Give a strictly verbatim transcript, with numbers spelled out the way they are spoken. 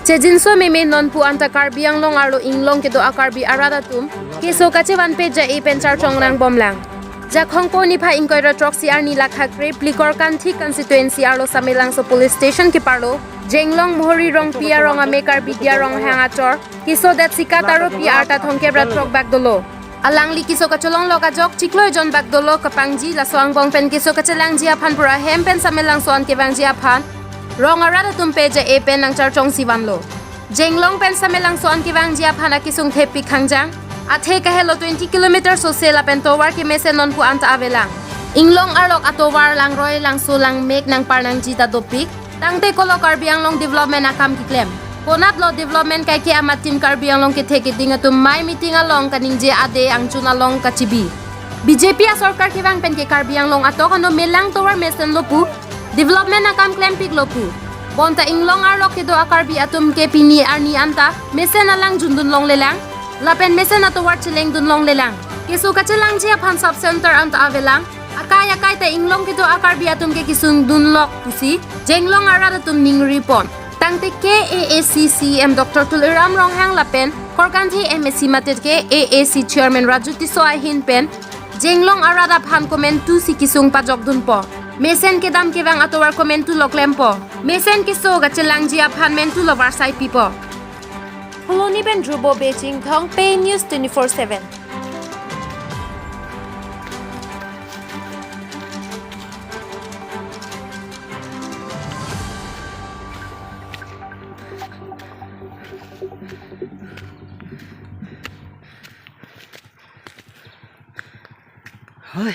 Chejinso meme nonpu anta Karbi Anglong arlo inglong kedo a-Karbi arat atum keso kachevanpe ja-e pen charchong nangbomlang. Jakhong po niphai ingkoi ra throksi arni lakha krepli Korkanthi constituency arlo Samelangso police station keparlo Jenglong Mohori Rongpi arong ame Karbi Dia Ronghang achor keso det sikat aropi arta thomkep ra throk bak dolo. Alangli keso kacholonglok ajok chiklo ejon bak dolo kapangji, laso angbong pen keso kachelangji aphan pura hem pen Samelangso an kevangji aphan rong arat atum pe ja-e pen nangcharchongsi vanlo. Jenglong pen Samelangso an kevangji aphan akesung thepik khangjang. Athe kahelo twenty kilometer sose lapen tovar kemesen nonpu anta avelang. Inglong arlok atovar langroi langso langmek nangpar nangji ta dopik. Tangte kolo Karbi Anglong development akam keklem? Konatlo development kaike amat tim Karbi Anglong kethe keding atum mai meeting along kaningje ade angchun along kachibi? B J P asorkar kevang pen ke Karbi Anglong atok ano melang tovar mesenlo pu, development akam klempiklo pu. Bonta inglong arlok kedo a-Karbi atum ke pini arni anta mesen alang jundun longlelang. Lapen mesen atovar chelengdun longlelang. Keso kachelangji aphan sub center anta avelang. Akai akai ta inglong kedo a-Karbi atum ke kesungdunlok pusi Jenglong arat atum ningri pon. Tangte K A A C C E M Doctor Tuliram Ronghang lapen Korkanthi M A C mate K A A C Chairman Raju Tisso ahin pen Jenglong arat aphan komantu si kesung pajokdunpo. Mesen kedam kevang atovar komantulo klempo. Mesen keso kachelangji aphan mantulo varsai pipo. Phuloni pen Dhrubo Beching, Thong Pei News twenty-four seven. Hoi.